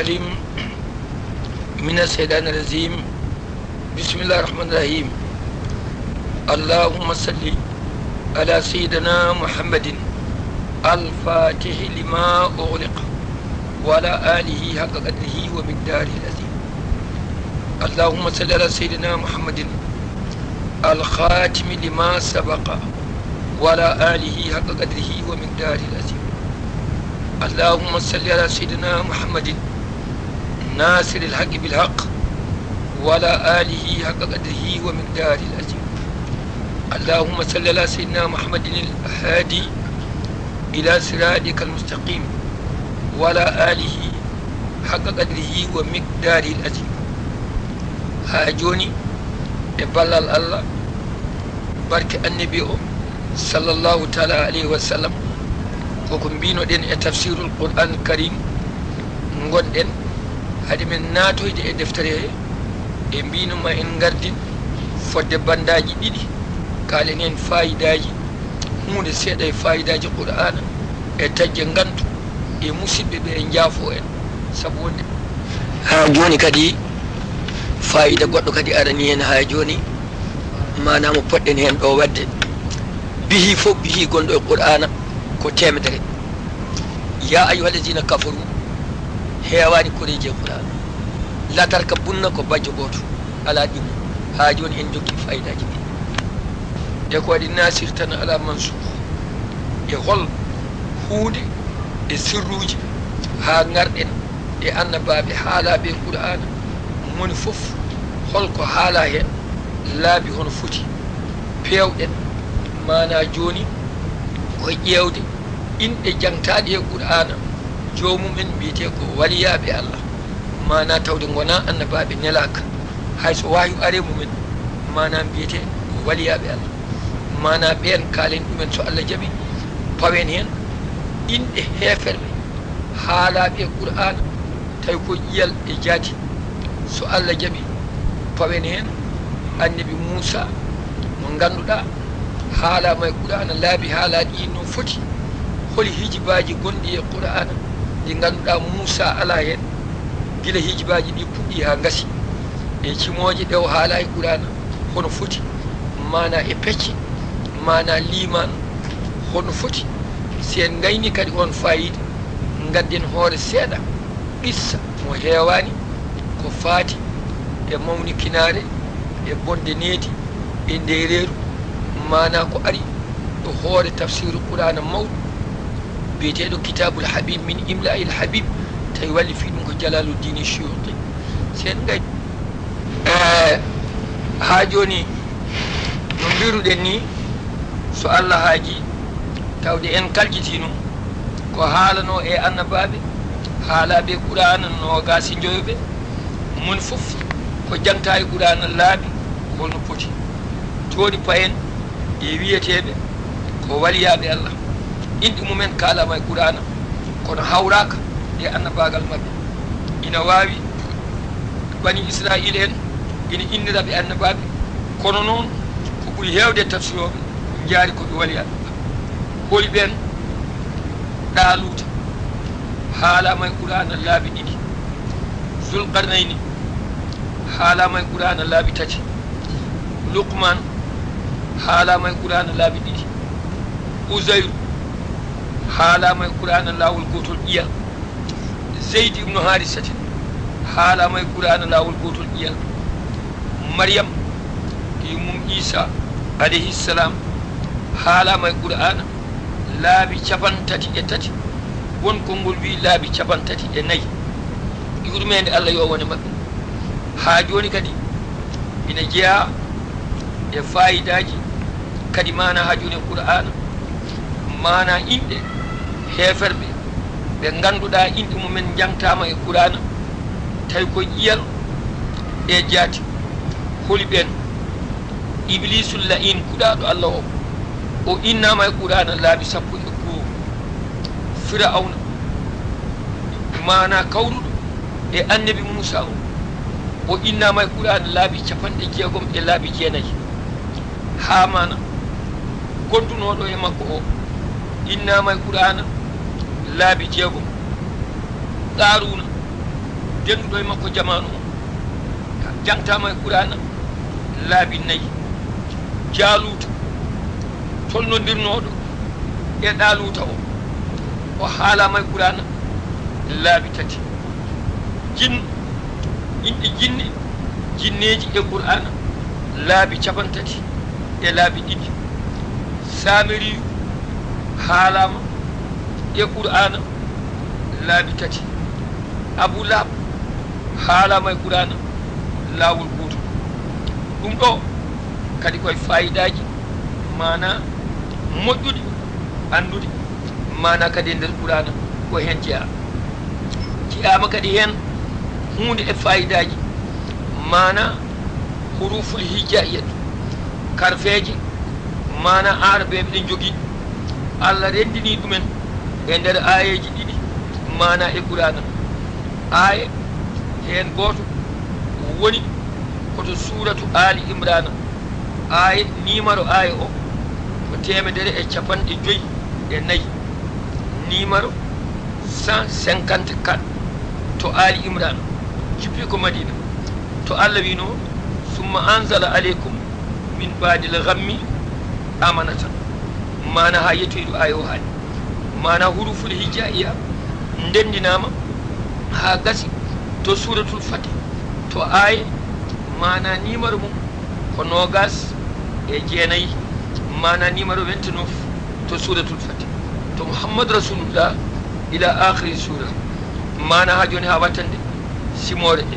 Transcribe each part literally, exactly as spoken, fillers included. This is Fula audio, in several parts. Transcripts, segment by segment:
العليم من الشيطان الرجيم. بسم الله الرحمن الرحيم. اللهم صل على سيدنا محمد الفاتح لما أغلق وعلى آله حق قدره ومقداره العظيم. اللهم صل على سيدنا محمد الخاتم لما سبق وعلى آله حق قدره ومقداره العظيم. اللهم صل على سيدنا محمد ناصر الحق بالحق وعلى آله حق قدره ومقداره العظيم. اللهم صل على سيدنا محمد الهادي إلى صراطك المستقيم وعلى آله حق قدره ومقداره العظيم. Haa jooni, e ballal Allah, barke Annabi o, sallallahu taala alayhi wa sallam, koko mbinoɗen e tafsirul Qur'an Karim ngonɗen, hade men naatoyde e deftere he, e mbino ma en ngardin fodde bandaaji ɗiɗi, kaalen heen faayidaaji, huunde seeɗa e faayidaaji Qur'aana, e taƴde ngantu e musidɓe ɓe, e njaafo en, sabu wonde haa jooni kadi faayida goɗɗo kadi arani heen haa jooni, maanaa mo poɗɗen heen ɗo waɗde. Bihi fof, bihi gonɗo e Qur'aana ko teemedere. Ya ayyuha alladina kafaru, heewaani koreeji e Qur'aana. La tarkabunna ko bajjo gooto, alaa ɗimmo. Haa jooni en jokki faayidaaji ɗi. E ko waɗi nasir tan alaa mansuur. E hol huunde e sirruuji haa ngarɗen e annabaaɓe haalaaɓe e Qur'aana, moni fof hol ko haalaa heen, laabi hono foti? Peewɗen, maanaa jooni ko ƴeewde inɗe jangtaaɗe e Qur'aana, joomum en mbiyetee ko waliyaaɓe Allah, maanaa tawde ngonaa annabaaɓe nelaaka, hay so wahyu aree mum en, maanaa mbiyetee ko waliyaaɓe Allah, maanaa ɓeen kaalen ɗum en so Allah jaɓi, pawen heen inɗe heeferɓe haalaaɓe e Qur'aana, tawi ko ƴiyal e jaati. So Allah jaɓi, pawen heen Annabi Muusaa, mo ngannduɗaa haalaama e Qur'aana laabi haalaaɗi no foti. Holi hijibaaji gonɗi e Qur'aana ɗi ngannduɗaa Muusaa alaa heen, gila hijibaaji ɗi puɗɗi haa ngasi? E cimooje ɗe o haalaa e Qur'aana hono foti, maanaa e pecce, maanaa liimaan hono foti? Si en ngayni kadi oon faayiida, ngadden hoore seeɗa qissa mo heewaani ko faati e mawnikinaare, e bonde needi, e ndeereeru, maanaa ko ari e hoore tafsiru Qur'aana mawɗo biyeteeɗo Kitaabul Habib min Imla'il Habib, tawi wallifii ɗum ko Jalaaluddin Suyuuti. Si en ngayni, eh, haa jooni, no mbiruɗen ni, so Allah haaji, tawde en kaljitiino ko haalanoo e annabaaɓe, haalaaɓe Qur'aana noogaas e njoyo ɓe, moni fof ko jangtaa e Qur'aana laabi holno poti. Jooni payen e wiyeteeɓe ko waliyaaɓe Allah. Inɗe mum en kaalaama e Qur'aana, kono hawraaka e annabaagal maɓɓe. Ina waawi Bani Israa'iila en ina innira ɓe annabaaɓe, kono noon ko ɓuri heewde e tafsirooɓe njaari ko ɓe waliyaaɓe. Holi ɓeen? Ɗaaluuta haalaama e Qur'aana laabi ɗiɗi. Zulqarnayni haalaama e Qur'aana laabi tati. Luqmaan haalaama e Qur'aana laabi ɗiɗi. Uzayru haalaama e Qur'aana laawol gootol ƴiyal. Zeyd ibnu Haarisata haalaama e Qur'aana laawol gootol ƴiyal. Maryam, yummum Iisaa, alayhi salaam, haalaama e Qur'aana laabi cappanɗe tati e tati, won konngol wiyi laabi cappanɗe tati e nayi. Yurmeende Allah yo wone maɓɓe. Haa jooni kadi ina jeyaa e faayidaaji kadi maanaa haa jooni e Qur'aana, maanaa inɗe heeferɓe ɓe ngannduɗaa inɗe mum en njangtaama e Qur'aana, tawi ko ƴiyal e jaati. Holi ɓeen? Ibliisul la'iin, kuɗaaɗo Allah o, o innaama e Qur'aana laabi sappo e goo. Firawna, maanaa kawruɗo e Annabi Muusaa o, o innaama e Qur'aana laabi cappanɗe jeegom e laabi jeenayi. Haamaana, gondunooɗo e makko o, innaama e Qur'aana laabi jeegom. Qaaruuna, Denduɗo e makko jamaanu o, ka jangtaama e Qur'aana laabi nayi. Jaaluuta, tolnondirnooɗo e Ɗaaluuta o, o haalaama e Qur'aana laabi tati. Jin, inɗe jinne, jinneeji e Qur'aana laabi capantati e laabi ɗiɗi. Saamiriyu haalaama e Qur'aana laabi tati. Abu Lahab haalaama e Qur'aana laawol gootol. Ɗum ɗo kadi koye faayidaaji, maanaa moƴƴuɗi anndude, maanaa kadi e nder Qur'aana ko heen jeyaa. Jeyaama kadi heen huunde e faayidaaji, maanaa huruful hijaiyyat, karfeeje, maanaa aarabeeɓe ɗe njogii. Allah renndinii ɗumen e nder aayeeji ɗiɗi, maanaa e Qur'aana. Aaye heen gooto woni ko to suuratu Aali Imraana. Aaye, niimaro aaye o ko teemedere e capanɗe joy e nayi. Niimaro cent cinquante-quatre to Aali Imraana, jippii ko Madiina. To Allah wiino, "Summa anzala aleykum min baadil ghammi amanatan." Maanaa haa yettoyi ɗo aaye o haali. Maanaa huruful hijaiya ndenndinaama haa gasi to suuratul Fatih, to aaye, maanaa niimaro mum ko noogas e jeenayi, maanaa niimaro vingt-neuf to suuratul Fatih, to Muhammadu Rasulullah ila aakhiri suura. Maanaa haa jooni haa wattande simoore ɗe.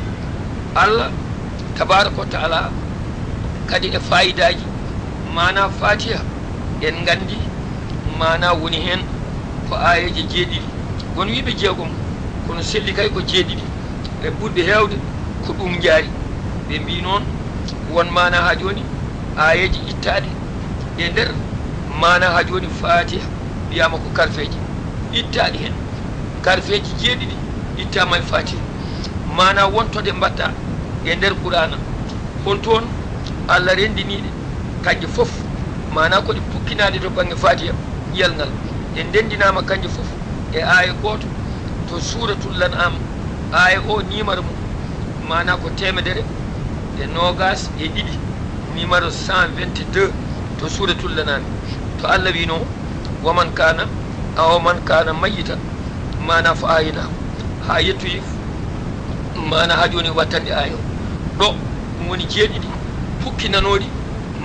Allah tabaaraka wa taala kadi e faayidaaji, maanaa Faatiha, en nganndi maanaa woni heen ko aayeeje jeeɗiɗi. Won wiiɓe jeegom, kono selli kay ko jeeɗiɗi. E ɓurɓe heewde ko ɗum njaari. Ɓe mbii noon, won maanaa haa jooni aayeeje ittaaɗe e nder maanaa haa jooni Faatiha wiyaama ko karfeeje ittaaɗe heen. Karfeeji jeeɗiɗi ittaama e Faatiha. Maanaa wontoɗe mbaɗɗa e nder Qur'aana. Hol toon Allah renndiniiɗe? Kanje fof, maanaa ko ɗe pukkinaaɗe to bannge Faatiha, ƴiyal ngal, ɗe ndenndinaama kanje fof e aaya gooto to Suuratul Lan'aam. Aaya o, niimaro mum, maanaa ko teemedere e noogaas e ɗiɗi, niimaro cent vingt-deux to Suuratul Lan'aam, to Allah wiino, "Wa man kaana, aw man kaana mayyitan," maanaa fa ahyaynahu, haa yettoyi, maanaa haa jooni wattande aaya o. Ɗo, ɗum woni jeeɗiɗi pukkinanooɗi,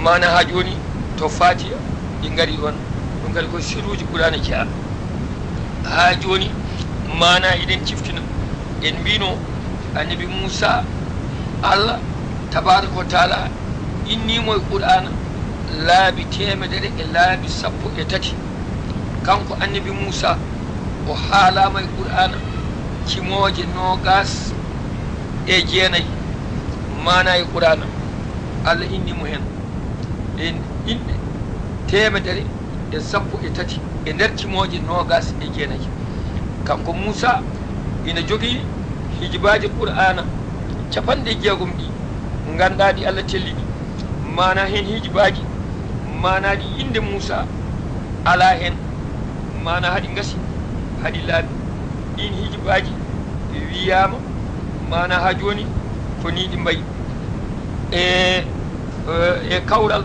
maanaa haa jooni to Faatiha ɗi ngari on. Ɗum kadi ko sirruuji Qur'aana jeyaa. Haa jooni, maanaa eɗen ciftina. En mbiino, Annabi Muusaa, Allah tabaaraka wa taala innii mo e Qur'aana laabi teemedere e laabi sappo e tati. Kanko Annabi Muusaa, o haalaama e Qur'aana cimooje noogaas e jeenayi. Maanaa e Qur'aana, Allah innii mo heen ɗeen inɗe teemedere e sappo e tati e nder cimooje noogaas e jeenayi. Kanko Muusaa ina jogii hijibaaji Qur'aana capanɗe jeegom ɗi nganndaa ɗi Allah tellini. Maanaa heen hijibaaji, maanaa ɗi innde Muusaa alaa heen, maanaa haɗi ngasi, haɗi laaɓi. Ɗiin hijibaaji wiyaama, maanaa haa jooni ko nii ɗi mbayi. E, e kawral,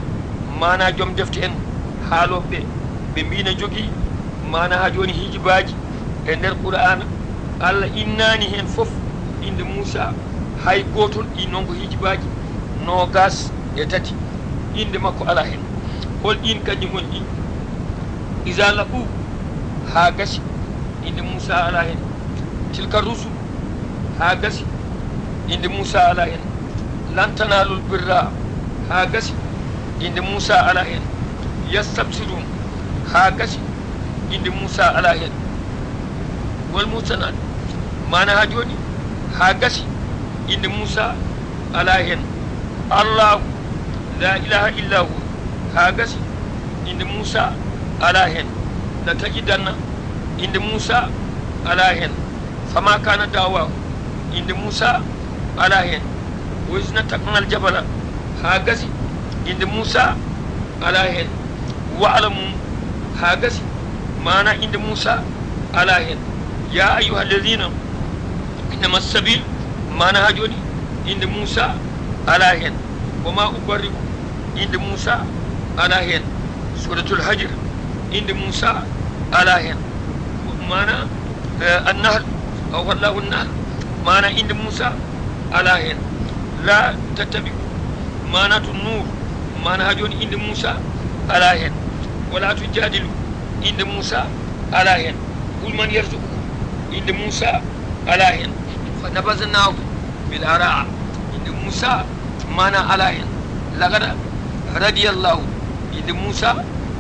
maanaa joom defte en haalooɓe ɓe, ɓe mbii na jogii, maanaa haa jooni hijibaaji e nder Qur'aana, Allah innaani heen fof innde Muusaa, hay gootol. Ɗi noon ko hijibaaji noogaas e tati, innde makko alaa heen. Hol ɗiin kanji ngoni ɗi? Izaa laquu, haa gasi, innde Muusaa alaa heen. Tilka rusul, haa gasi, innde Muusaa alaa heen. Lan tanaalul birra, haa gasi, innde Muusaa alaa heen. Yastabsiruun, haa gasi, innde Muusaa alaa heen. Wal muhsanaat, maanaa haa jooni, haa gasi, innde Muusaa alaa heen. Allaahu, laa ilaaha illaa huwa, haa gasi, innde Muusaa alaa heen. La tajidanna, innde Muusaa alaa heen. Famaa kaana da'waahum, innde Muusaa alaa heen. Wa iz nataqnal jabala, haa gasi, innde Muusaa alaa heen. Wa'lamu, haa gasi, maanaa innde Muusaa alaa heen. Yaa ayyuhal laziina, innama sabiil, Maana haa jooni, innde Muusa alaa heen. Wa maa ubarri'u, innde Muusa alaa heen. Suuratul Hajr, innde Muusa alaa heen. Maana, eh, Annahl, aw Allahu Nahl, maana innde Muusa alaa heen. Laa tattabi'u, maana to Nuur, maana haa jooni innde Muusa alaa heen. Wa laa tujaadilu, innde Muusa alaa heen. Qul man yarzuqukum, innde Muusa alaa heen. Fa nabaznaahu bil araa, innde Muusa maana alaa heen. Laqad radiyallaahu, innde Muusa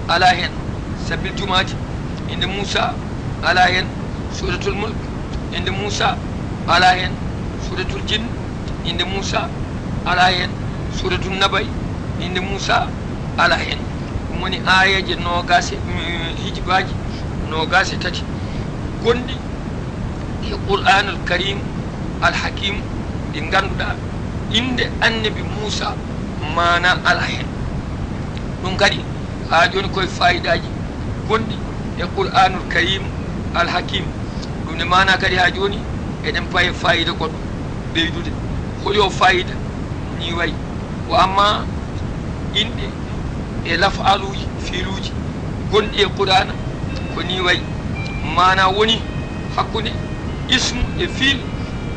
alaa heen. Sabbil jumaati, innde Muusa alaa heen. Suuratul Mulk, innde Muusa alaa heen. Suuratul Jinn, innde Muusa alaa heen. Suuratul Nabay, innde Muusa alaa heen. Ɗum woni aayeeje noogaas e, mm, hijibaaji noogaas e tati gonɗi e Qur'aanul Kariim Al Hakiim, ɗi ngannduɗaa innde Annabi Muusa maana alaa heen. Ɗum kadi haa jooni koye faayidaaji gonɗi e Qur'aanul Kariim Al Hakiim. Ɗum ne maana kadi haa jooni eɗen paye faayida goɗɗo ɓeydude. Holi o faayida? Ni wayi. Wa amma inɗe e laf'aluuji, fiiluuji gonɗi e Qur'aana ko ni wayi. Maana woni hakkunde ismu e fiil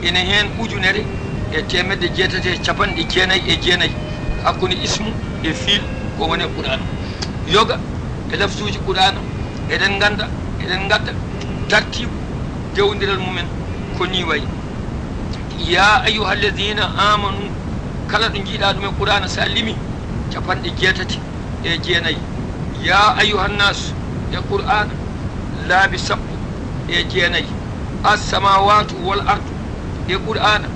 ene heen ujunere e teemedde jeetati e capanɗe jeenayi e jeenayi. Hakkunde ismu e fiil ko woni e Qur'aana. Yoga e lafzuuji Qur'aana eɗen ngannda, eɗen ngadda tartiibu dewondiral mumen ko ni wayi. Yaa ayyuhalladiina aamanu, kala ɗo njiiɗaa ɗum e Qur'aana, so a limi capanɗe jeetati e jeenayi. Yaa ayyuhannaasu e Qur'aana laabi sappo e jeenayi. Assamawaatu wal ardu e Qur'aana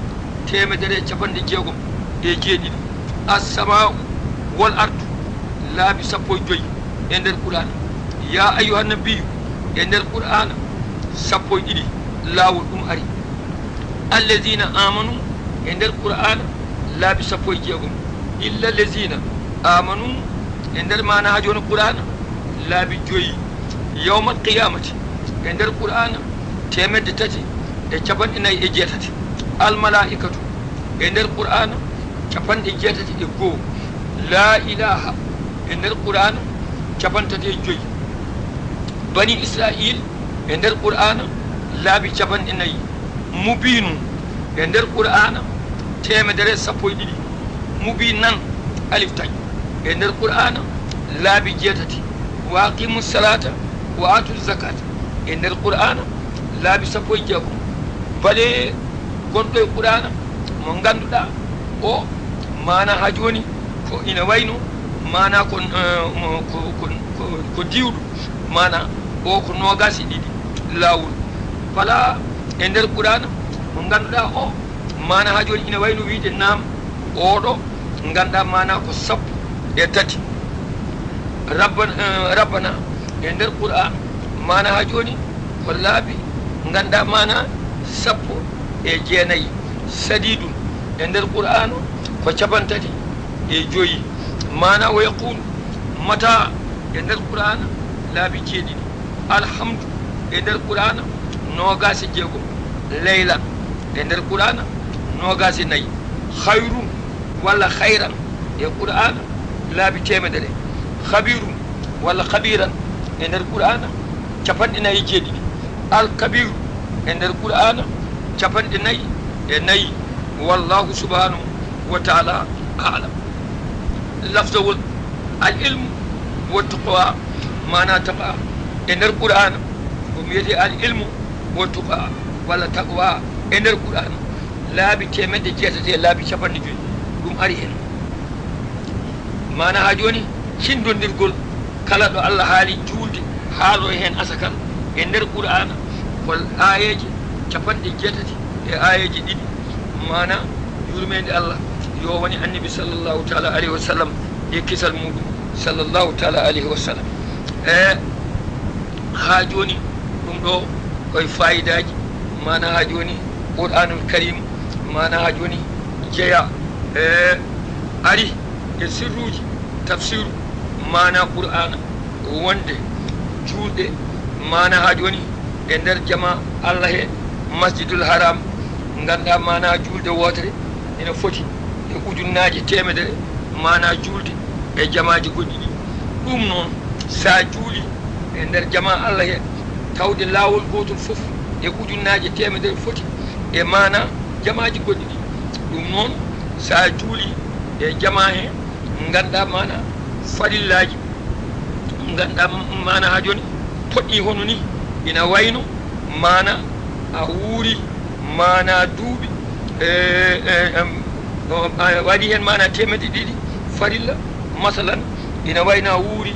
teemedere e capanɗe jeegom e jeeɗiɗi. Assamaa'u wal ardu laabi sappo e joyi e nder Qur'aana. Yaa ayyuhannabiyyu e nder Qur'aana sappo e ɗiɗi laawol ɗum ari. Alladiina aamanu e nder Qur'aana laabi sappo e jeegom. Illa alladiina aamanu e nder maana haa jooni Qur'aana laabi joyi. Yawmal qiyaamati e nder Qur'aana teemedde tati e capanɗe nayi e jeetati. Al malaa'ikatu e nder Qur'aana capanɗe jeetati e goo. Laa ilaaha e nder Qur'aana capantati e joyi. Bani Israa'iil e nder Qur'aana laabi capanɗe nayi. Mubiinu e nder Qur'aana teemedere sappo e ɗiɗi. Mubiinan, alif taƴ, e nder Qur'aana laabi jeetati. Wa aqiimu salaata wa aatu zakaata e nder Qur'aana laabi sappo e jeegom. Bale gonɗo e Qur'aana mo ngannduɗaa o maana haa jooni ko ina wayno maana ko, eh, mo, ko, ko, ko, ko diwɗo maana o ko noogaas e ɗiɗi laawol. Bala e nder Qur'aana mo ngannduɗaa o maana haa jooni ina wayno wiide naam, oɗo ngannduɗaa maana ko sappo e tati. Rabbana, eh, rabbana e nder Qur'aana maana haa jooni ko laabi ngannduɗaa maana sappo e jeenayi. Sadiidun e nder Qur'aana ko capantati e joyi. Maana wa yaquulu mata e nder Qur'aana laabi jeeɗiɗi. Alhamdu e nder Qur'aana noogaas e jeegom. Laylan e nder Qur'aana noogaas e nayi. Khayrun walla khayran e Qur'aana laabi teemedere. Khabiirun walla khabiiran e nder Qur'aana capanɗe nayi e jeeɗiɗi. Al Kabiiru e nder Qur'aana capanɗe nayi e nayi. Wallaahu subhaanahu wa ta'aala a'lam. Lafzawol al ilmu wa taqwa, maana taqwa e nder Qur'aana ko wiyetee al ilmu wa taqwa walla taqwa e nder Qur'aana laabi teemedde jeetati e laabi capanɗe joyi ɗum ari heen. Maana haa jooni cindondirgol kala ɗo Allah haali juulde, haalo heen asakal e nder Qur'aana ko aayeeje capanɗe jeetati e aayeeje ɗiɗi. Maana yurmeende Allah yo woni Annabi sallallahu ta'aala alayhi wa sallam e kisal muuɗum sallallahu ta'aala alayhi wa sallam. E haa jooni ɗum ɗo koye faayidaaji maana haa jooni Qur'aanul Kariim maana haa jooni jeyaa e ari e sirruuji tafsiiru maana Qur'aana wonde juulɗe maana haa jooni e nder jama Allah he Masjidul Haram Nganndaa maanaa juulde wootere ina foti e ujunnaaje teemedere maanaa juulde e jamaaji goɗɗi ɗi. Ɗum noon, so a juulii e nder jamaa Allah he, tawde laawol gootol fof e ujunnaaje teemedere foti e maanaa jamaaji goɗɗi ɗi. Ɗum noon, so a juulii e jamaa he, nganndaa maanaa farillaaji, nganndaa maanaa haa jooni poɗɗii hono nii, ina wayno maanaa a wuuri maanaa duuɓi, e, e, em, o, a waɗi heen maanaa teemedde ɗiɗi farilla, masalan, ina wayno a wuuri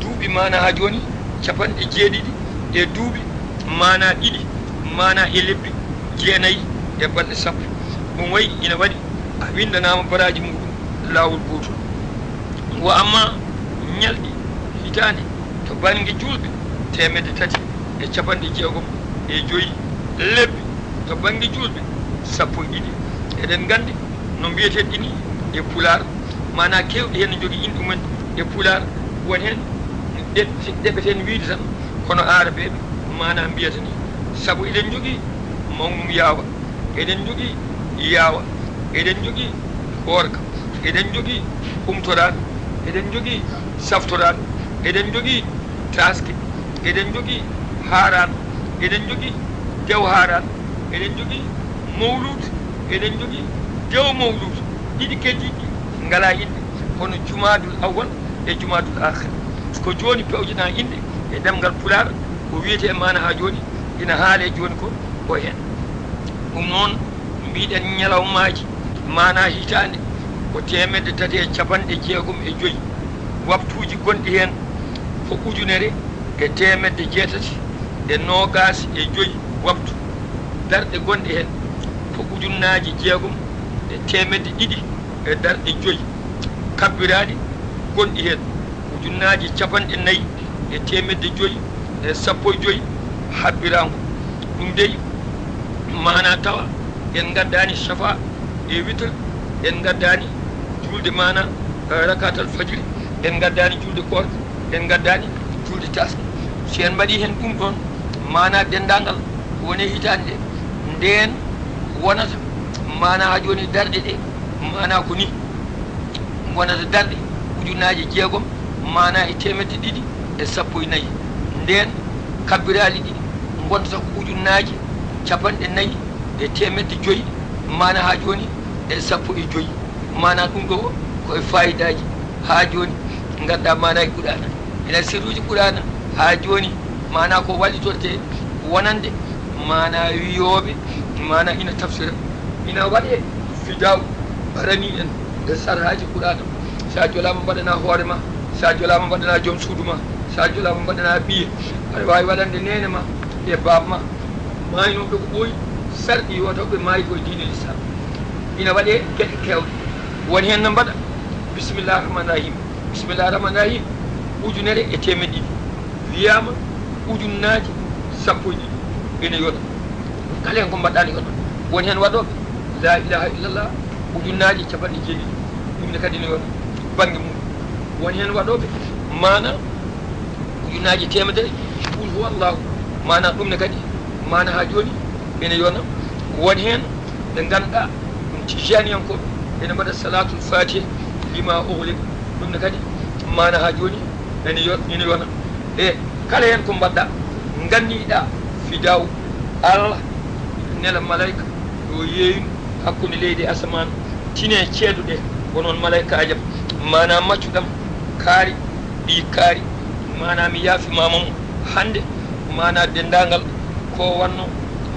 duuɓi maanaa haa jooni capanɗe jeeɗiɗi e duuɓi maanaa ɗiɗi maanaa e lebbi jeenayi e balɗe sappo. Ɗum wayi ina waɗi a winndanaama baraaji muɗum laawol gootol. Wa amma ñalɗi hitaande to bannge juulɓe teemedde tati e capanɗe jeegom e joyi lebbi, to bannge juulɓe sappo e ɗiɗi. Eɗen nganndi no mbiyeten ɗi ni e Pulaar, maanaa keewɗi heen no njogii inɗe mumen e Pulaar, won heen ɗe-, ɗeɓeten wiyde tan, kono Aarabeeɓe maanaa mbiyata ni. Sabu eɗen njogii mawnum yaawa, eɗen njogii yaawa, eɗen njogii koorka, eɗen njogii humtoraandu, eɗen njogii saftoraandu, eɗen njogii taaske, eɗen njogii haaraandu, eɗen njogii dew haaraandu, eɗen njogii mawluud, eɗen njogii dew mawluud. Ɗiɗi keddiiɗi ɗi ngalaa inɗe, kono Jumaadul Awwal e Jumaadul Aakhir. Ko jooni pewjanaa inɗe e ɗemngal Pulaar, ko wiyetee maanaa haa jooni ina haalee jooni ko, ko heen. Ɗum noon, mbiɗen ñalawmaaji maanaa hitaande ko teemedde tati e capanɗe jeegom e joyi, waktuuji gonɗi heen ko ujunere e teemedde jeetati e noogaas e joyi waktu, darɗe gonɗe heen ko ujunnaaji jeegom e teemedde ɗiɗi e darɗe joyi, kabbiraaɗi gonɗi heen ujunnaaji capanɗe nayi e teemedde joyi e sappo e joyi habbiraango. Ɗum dey, maanaa tawa en ngaddaani safa e witir, en ngaddaani juulde maanaa, eh, rakatal fajiri, en ngaddaani juulde koorka, en ngaddaani juulde taaske. Si en mbaɗii heen ɗum ɗoon, maanaa denndaangal woni hitaande nde, ndeen wonata maanaa haa jooni darɗe ɗe, maanaa ko ni. Ngonata darɗe ujunnaaje jeegom maanaa e teemedde ɗiɗi e sappo e nayi. Ndeen kabbiraali ɗi ngontata ko ujunnaaje capanɗe nayi e teemedde joyi maanaa haa jooni e sappo e joyi. Maanaa ɗum ɗo ko e faayidaaji haa jooni ngannduɗaa maanaaji Qur'aana. Ina sirruuji Qur'aana haa jooni maanaa ko wallitortee wonande maanaa wiyooɓe maanaa ina tafsira. Ina waɗee fidaaw aranii en e sarhaaji Qur'aana. So a jolaama mbaɗanaa hoore ma, so a jolaama mbaɗanaa joom suudu ma, so a jolaama mbaɗanaa ɓiye, aɗa waawi waɗande neene ma e baaba ma. Maaynooɓe ko ɓooyi sarɗi yo taw ɓe maayi ko e diine Lislaam. Ina waɗee geɗe keewɗe. Won heen no mbaɗa Bismillaahi Rahmaani Rahiim. Bismillaahi Rahmaani Rahiim ujunere e teemedde ɗiɗi. Wiyaama ujunnaaji sappo e ɗiɗi ene yona. Kala heen ko mbaɗɗaa ne yona. Won heen waɗooɓe laa ilaaha illallah ujunnaaji capanɗe jeeɗiɗi, ɗum ne kadi ne yona bannge mum. Won heen waɗooɓe maanaa ujunnaaji teemedere qul huwa Allahu, maanaa ɗum ne kadi maanaa haa jooni ene yona. Won heen ɓe ngannduɗaa ɗum tijaaniyankooɓe ene mbaɗa salaatul faatiha lima ughliq, ɗum ne kadi maanaa haa jooni ene yo-, ene yona. E kala heen ko mbaɗɗaa, nganniɗaa fidaawu Allah, nela malayka yo yeeynu hakkunde leydi e asamaan, tine ceedo ɗe, ko noon malaykaaji am, maanaa maccuɗam kaari, ɓii kaari, maanaa mi yaafimaama mo hannde, maanaa denndaangal ko wannoo,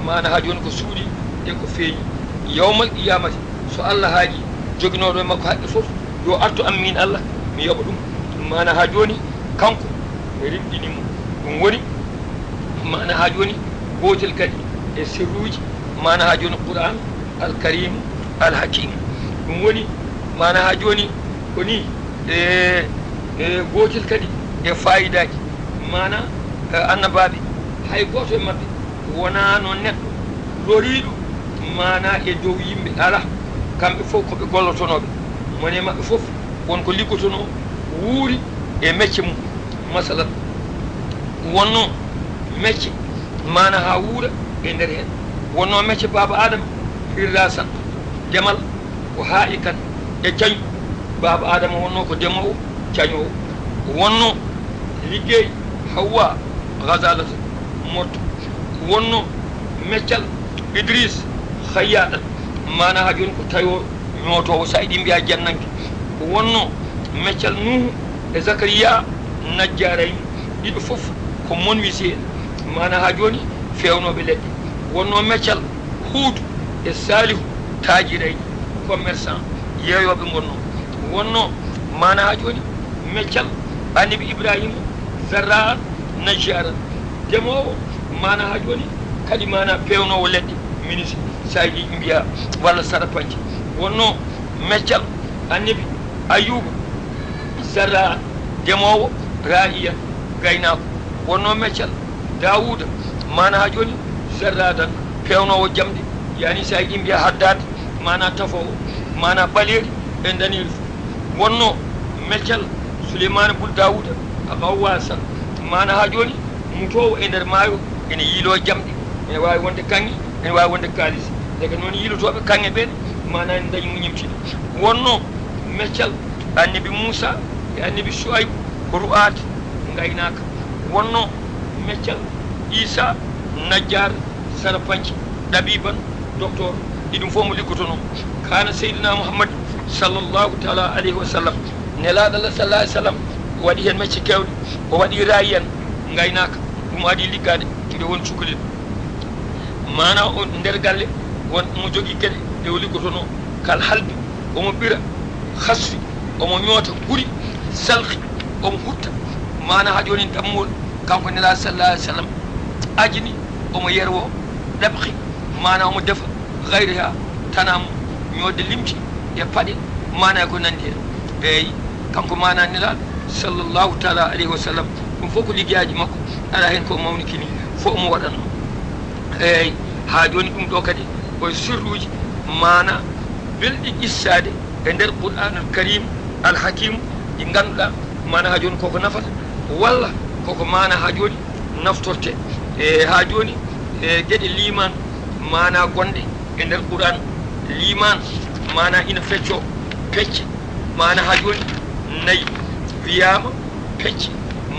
maanaa haa jooni ko suuɗii e ko feeñi. Yawmal qiyaamati, so Allah haajii, joginooɗo e makko haqqe fof, yo artu am miin Allah, mi yoɓa ɗum. Maanaa haa jooni, kanko rimɗini mo. Ɗum woni, maanaa haa jooni, gootel kadi e sirruuji, maanaa haa jooni, Qur'aan Al Kariim Al Hakiim. Ɗum woni, maanaa haa jooni, ko nii, e, e gootel kadi e faayidaaji, maanaa, e, annabaaɓe, hay gooto e maɓɓe wonaano neɗɗo loriiɗo, maanaa e dow yimɓe alaa. Kamɓe fof ko ɓe gollotonooɓe. Mone maɓɓe fof won ko liggotonoo, wuuri e mecce mum. Masalan, wonnoo mecce maanaa haa wuura e nder heen. Wonnoo mecce baaba Aadama Firrasan, demal, ko haa'ikan, e cañu. Baaba Aadama wonnoo ko demoowo, cañoowo. Wonnoo liggey Hawwa, Gazalata, morto. Wonnoo meccal Idris, Khayyaɗan, maanaa haa jooni ko tayoowo, ñootoowo, so a yiɗi mbiyaa jannanke. Wonnoo meccal Nuuhu e Zakariya, Najjaarayni, ɗiɗo fof ko menuisier en, maanaa haa jooni feewnooɓe leɗɗe. Wonnoo meccal Huudu e Saalihu, taajirayni, commerçant, yeeyooɓe ngonnoo. Wonnoo maanaa haa jooni meccal Annabi Ibraahiima, zarra'an, najjaaran, demoowo, maanaa haa jooni kadi maanaa peewnoowo leɗɗe, ministre, so a yiɗi mbiyaa, walla sarapance. Wonnoo meccal Annabi Ayyuuba, zarra'an, demoowo, raa'iyan, gaynaako. Wonnoo meccal Daawuuda, maanaa haa jooni zarraadan, peewnoowo jamɗe, yaani so a yiɗi mbiyaa haddaad, maanaa tafoowo, maanaa ɓaleeri e ndaneeri fof. Wonnoo meccal Suleymaana bun Daawuuda, Gawwaasan, maanaa haa jooni mutoowo e nder maayo, ene yiiloo jamɗe, ene waawi wonde kaŋŋe, ene waawi wonde kaalis. Ndeke noon yiilotooɓe kaŋŋe ɓeen, maanaa ene ndañi muññimtiiɗo. Wonnoo meccal Annabi Muusaa e Annabi Su'aybu, ko ru'aat, ngaynaaka. Wonnoo meccal Iisaa, najjaar, sarapance, ɗabiiban, doktoor, ɗi ɗum fof mo liggotonoo. Kaana Seydinaa Muhammad, sallallahu taala alayhi wa sallam, Nelaaɗo Allah, sallallahu alayhi wa sallam, waɗi heen mecce keewɗe. O waɗi raa'iyan, ngaynaaka, ɗum o adii liggaade nde won cukalel. Maanaa o nder galle, won mo jogii geɗe ɗe o liggotonoo, kal halbi, omo ɓira, khasfi, omo ñoota, guri, salkhi, omo hutta. Maanaa haa jooni dammuwol, kanko Nelaaɗo, sallallahu alayhi wa sallam, ajini, omo yerwo, ɗabkhi, maanaa omo defa, gayriha, tanaa mo, ñoodde limce e paɗe, maanaa ko nanndi heen. Eey, kanko maanaa Nelaaɗo, sallallahu taala alayhi wa sallam, ɗum fof ko liggeyaaji makko, alaa heen ko o mawnikini, fof omo waɗanoo. Eey, haa jooni ɗum ɗo kadi ko e sirruuji, maanaa belɗi qissaade e nder Qur'aanul Kariim Al Hakiim, ɗi ngannduɗaa maanaa haa jooni koko nafata, walla koko maanaa haa jooni naftortee. E haa jooni, e geɗe liimaan maanaa gonɗe e nder Qur'aan, liimaan maanaa ina feccoo pecce, maanaa haa jooni nayi wiyaama pecce,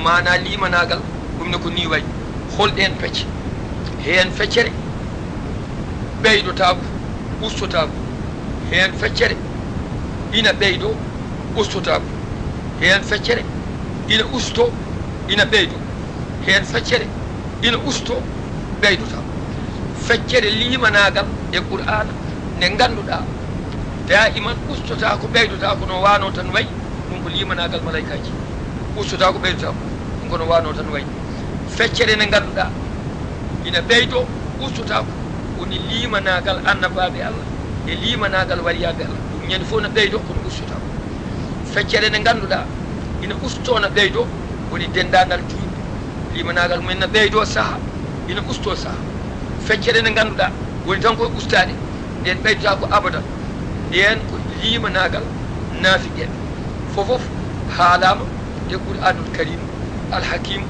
maanaa liimanaagal, ɗum ne ko nii wayi. Hol ɗeen pecce? Heen feccere ɓeydotaako, ustotaako. Heen feccere ina ɓeydoo, ustotaako. Heen feccere ina ustoo, ina ɓeydoo. Heen feccere ina ustoo, ɓeydotaako. Feccere liimanaagal e Qur'aana nde ngannduɗaa daa'iman ustotaako, ɓeydotaako no waanoo tan wayi, ɗum ko liimanaagal malaykaaji. Ustotaako, ɓeydotaako, ɗum ko no waanoo tan wayi. Feccere nde ngannduɗaa ina ɓeydoo, ustotaako, woni liimanaagal annabaaɓe Allah e liimanaagal waliyaaɓe Allah. Ɗum ñande fof no ɓeydoo, kono ustotaako. Feccere nde ngannduɗaa ina ustoo, no ɓeydoo, woni denndaangal juulɓe. Liimanaagal mumen no ɓeydoo saha, ina ustoo saha. Feccere nde ngannduɗaa woni tan koye ustaade, nden ɓeydotaako abadan. Nden ko liimanaagal naafiqeeɓe. Fofof haalaama e Qur'aanul Kariim Al Hakiim.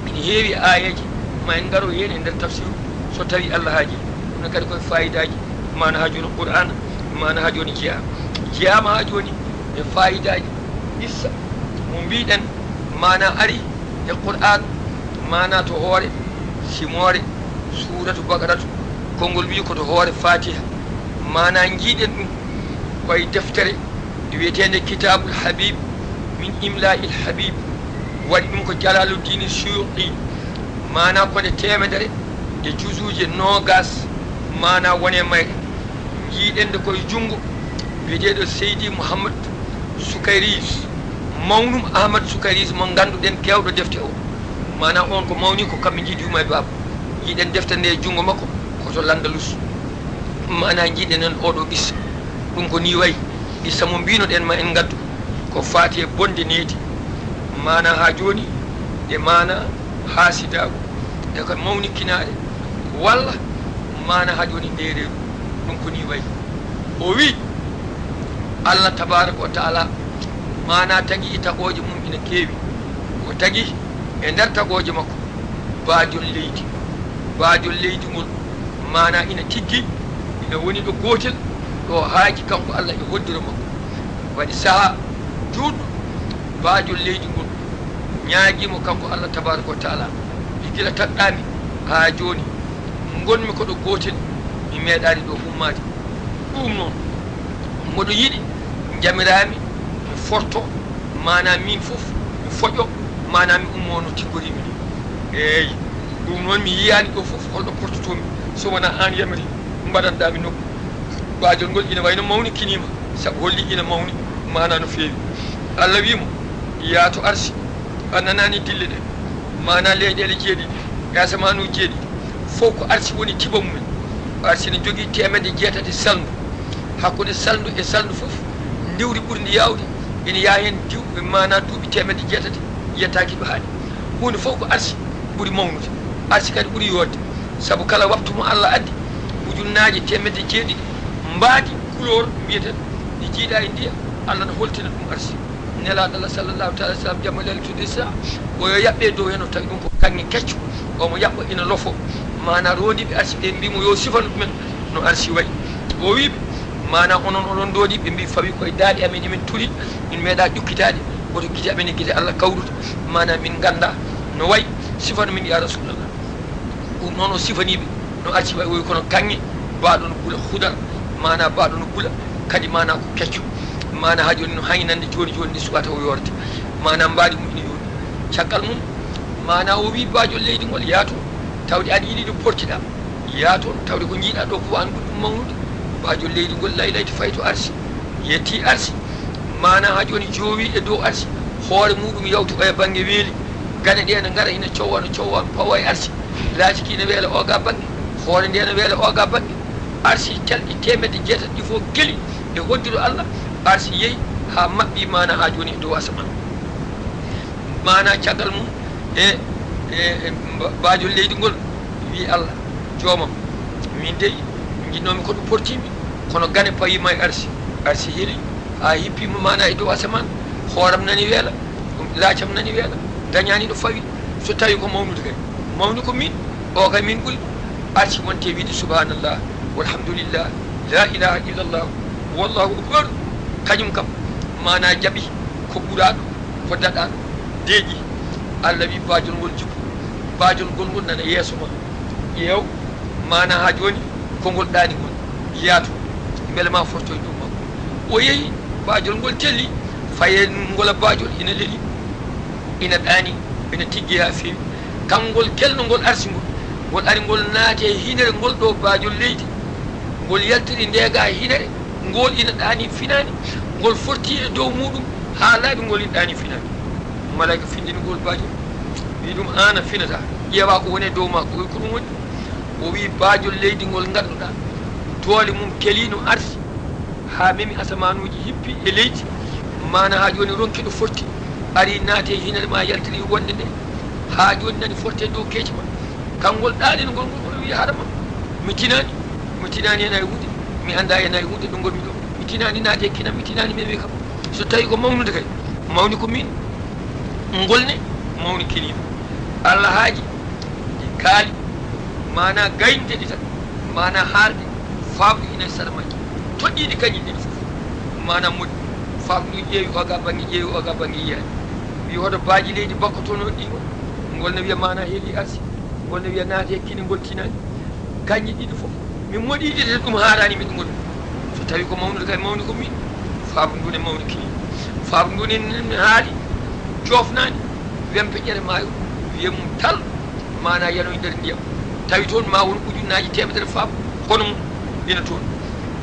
Ina heewi aayeeje, ma en ngaro heen e nder tafsiru, so tawii Allah haajii. Ɗum ne kadi koye faayidaaji, maanaa haa jooni Qur'aana, maanaa haa jooni jeyaa. Jeyaama haa jooni e faayidaaji qissa mo mbiiɗen, maanaa ari e Qur'aan, maanaa to hoore simoore Suuratu Baqaratu, konngol wiyi ko to hoore Faatiha. Maanaa njiiɗen ɗum koye deftere wiyeteende Kitaabul Habiib min Imlaa'il Habiib, waɗi ɗum ko Jalaaluddin Suyuuti, maanaa ko nde teemedere e juzuuje noogaas, maanaa woni e mayre. Njiiɗen nde koye junngo biyeteeɗo Seydi Mouhammad Sukayriis, mawnum Ahmad Sukayriis mo ngannduɗen keewɗo defte o. Maanaa oon ko mawni ko kamɓe njiidi yumma e baaba. Njiiɗen defte nde e junngo makko ko to Landalus. Maanaa njiiɗen en oɗo qissa. Ɗum ko nii wayi, qissa mo mbiinoɗen ma en ngaddu ko faati e bonde needi. Maanaa haa jooni e maanaa haasidaagu e ko mawnikinaare walla maanaa haa jooni ndeereeru. Ɗum ko nii wayi. O wiyi, Allah tabaaraka wa taala maanaa tagi tagooje mum ina keewi. O tagi e nder tagooje makko baajol leydi. Baajol leydi ngol maanaa ina tiggi, Ina woni ɗo gootel, ɗo haaji kanko Allah e hoddiro makko. Waɗi sahaa juutɗo, baajol leydi ngol ñaagii mo kanko Allah tabaaraka wa taala, wi gila taɗɗaami haa jooni, ngonmi ko ɗo gootel, mi meeɗaani ɗo ummaade. Ɗum noon, mboɗo yiɗi njamiraami mi forto, maanaa miin fof mi foƴo, maanaa mi ummoo no tiggoriimi ni. Eey, ɗum noon mi yiyaani ɗo fof holɗo portotoomi, so wonaa aan yamiri mbaɗanɗaa mi nokku. Baajol ngol ina wayno mawnikiniima, sabu holli ina mawni, maanaa no feewi. Allah wii mo, "Yaa to arsi, a nanaani dille ɗe, maanaa leyɗeele jeeɗiɗi, e asamaanu jeeɗiɗi, fof ko arsi woni tiba mumen." Arsi ne jogii teemedde jeetati salndu. Hakkunde salndu e salndu fof, ndiwri ɓurndi yaawde ina yaha heen diw, maanaa duuɓi teemedde jeetati yettaaki ɗo haaɗi. Huunde fof ko arsi ɓuri mawnude, arsi kadi ɓuri yooɗde, sabu kala waktu mo Allah addi, ujunnaaje teemedde jeeɗiɗi mbaadi couleur mbiyeten ɗi jiidaa e ndiyam, Allah no holtina ɗum arsi. Nelaaɗo Allah sallallahu taala sallam, jamma leylatul isra, o yo yaɓɓe dow heen, o tawi ɗum ko kaŋŋe kecco, omo yaɓɓa ina lofo. Maanaa roondiiɓe arsi ɓe mbii mo yo sifanu ɗumen no arsi wayi. O wii ɓe, maanaa onon oɗon ndoondi, ɓe mbii fawi koye daaɗe amen, emin tuli, min meeɗaa ƴukkitaade, woto gite amen e gite Allah kawrude, maanaa min nganndaa no wayi, sifanu min ya Rasulallah. Ɗum noon o sifanii ɓe no arsi wayi, o wii kono kaŋŋe, baaɗo no gula hudar, maanaa baaɗo no gula, kadi maanaa ko kecco, maanaa haa jooni no haynande jooni jooni nde subaka tawa yoorde, maanaa mbaadi mum ina yooɗi. Caggal mum, maanaa o wii baajol leydi ngol, "Yaa to, tawde aɗa yiɗi ɗo portiɗaa, yaa toon, tawde ko njiiɗaa ɗo ko waani ɓuri ɗum mawnude." Baajol leydi ngol laylayti fayi to arsi, yetti arsi, maanaa haa jooni joowi e dow arsi, hoore muɗum yawti oya bannge weeli, gane ɗe ne ngara ina cowwa, no cowwa, pawa e arsi, laaciki ina weela oga bannge, hoore nde ne weela oga bannge, arsi calɗi teemedde jeetati ɗi fof geli e hoddiro Allah, arsi yehi haa maɓɓi maanaa haa jooni e dow asamaan. Maanaa caggal mum e, e, e mba-, baajol leydi ngol wii Allah, "Joomam, min dey njiɗnoomi ko ɗo portiimi, kono gane pawiima e arsi, arsi heli haa hippiima maanaa e dow asamaan, hooram nani weela, laacam nani weela, dañaani ɗo fawi, so tawi ko mawnude kay, mawni ko min, o kay min ɓuri." Arsi wonte wiide, "Subhanallah, walhamdulillah, la ilaha illallah, wallahu akbar." Kañum kam, maanaa jaɓi ko ɓuraaɗo, ko daɗaaɗo, deeƴi. Allah wii baajol ngol jippu, baajol ngol ngol nana yeeso ma. Ƴeew, maanaa haa jooni ko ngol ɗaani ngol, yaa to, mbele ma fortoy dow makko. O yehi, baajol ngol telli, faye ngola baajol ina leli, ina ɗaani, ina tiggi haa feewi. Kanngol kelno ngol arsi ngol, ngol ari ngol naati e hinere ngol ɗo baajol leydi, ngol yaltiri ndeega e hinere, ngol ina ɗaani finaani, ngol forti e dow muɗum haa laaɓi, ngol ina ɗaani finaani. Malaika findini ngol baajol, wii ɗum, "Aan a finata, ƴeewa ko woni e dow ma ko, ko ɗum woni." O wii, "Baajol leydi ngol ngannduɗaa, doole mum keliino arsi, haa memi asamaanuuji hippi e leydi, maanaa haa jooni ronki ɗo forti, ari naati e hinere ma yaltiri wonde nde, haa jooni nani forte dow keeci ma. Kanngol ɗaanino ngol ngol, ngol wii, 'Haɗa ma, mi tinaani, mi tinaani heen hay huunde, mi anndaa heen hay huunde ɗo ngonmi ɗo. Mi tinaani naati e kinam, mi tinaani memi kam. So tawi ko mawnude kay, mawni ko min, ngol ne mawni kiniima.'" Allah haaji ɗi kaali, maanaa gaynde ɗi tan, maanaa haalde, faamɗi ina e sara majji. Toɗɗiiɗi kañƴi ɗiɗi fof, maanaa moƴƴi. Faamɗi ɗum ƴeewi oga bannge, ƴeewi oga bannge, yiyaani. Wii, "Hoto baaji leydi bakkotonooɗi ɗi ngol?" Ngol ne wiya, "Maanaa heeli arsi." Ngol ne wiya, "Naati e kine, ngol tinaani." Kañƴi ɗiɗi fof, mi moɗi ɗiɗi, ɗum haaraani mi ɗum. So tawi ko mawnude kay, mawni ko min. Faabu ndu ne mawni kini. Faabu ndu ne, ne haali, joofnaani, wempe ƴere maayo, wiye mum tal, maanaa yanoy nder ndiyam. Tawi toon ma won ujunnaaji teemedere faabu, hono mum ina toon.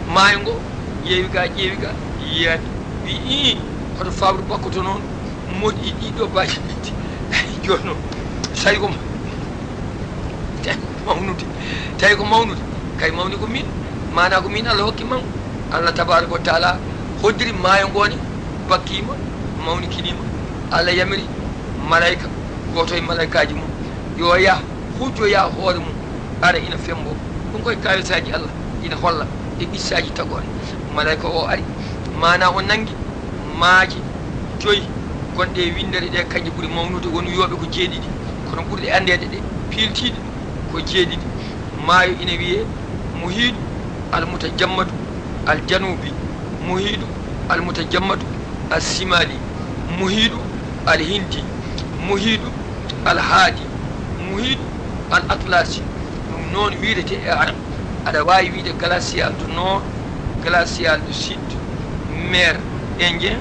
Maayo ngo, ƴeewi ga, ƴeewi ga, yiyaani. Wi ii, hoto faabu bakkoto noon, moƴƴi ɗiɗo baaji ɗiɗi. Jooni noon, so tawi ko mawnude, tawi ko mawnude, kay mawni ko min, maanaa ko min Allah hokki mangu. Allah tabaaraka wa taala hoddiri maayo ngo ne, bakkiima, mawnikiniima. Allah yamiri malaayika, gooto e malaaykaaji mum, yo yah, hujjoya hoore mum, ara ina fembo. Ɗum koye kawisaaji Allah, ina holla e qissaaji tagoore. Malaayika o ari, maanaa o nangi maaje joyi gonɗe e winndere ɗe, kañƴe ɓuri mawnude, won wiyooɓe ko jeeɗiɗi, kono ɓurɗe anndeede ɗe, piiltiiɗe, ko jeeɗiɗi. Maayo ina wiyee Muhiidu, Al mutajammadu al janubi, muhiidu al mutajammadu al simali, muhiidu al hindi, muhiidu al haadi, muhiidu al atlasi. Ɗum noon wiidete e arab. Aɗa waawi wiide glacial du nord, glacial du sud, mer indien,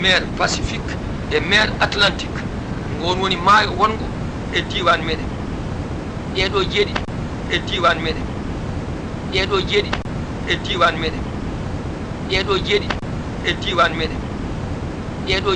mer pacifique e mer atlantique. Ngoon woni maayo wonngo e diiwaan meɗen. Ɗeeɗo jeeɗiɗi e diiwaan meɗen. Ɗeeɗo jeeɗiɗi e diiwaan meɗen. Ɗeeɗo jeeɗiɗi e diiwaan meɗen. Ɗeeɗo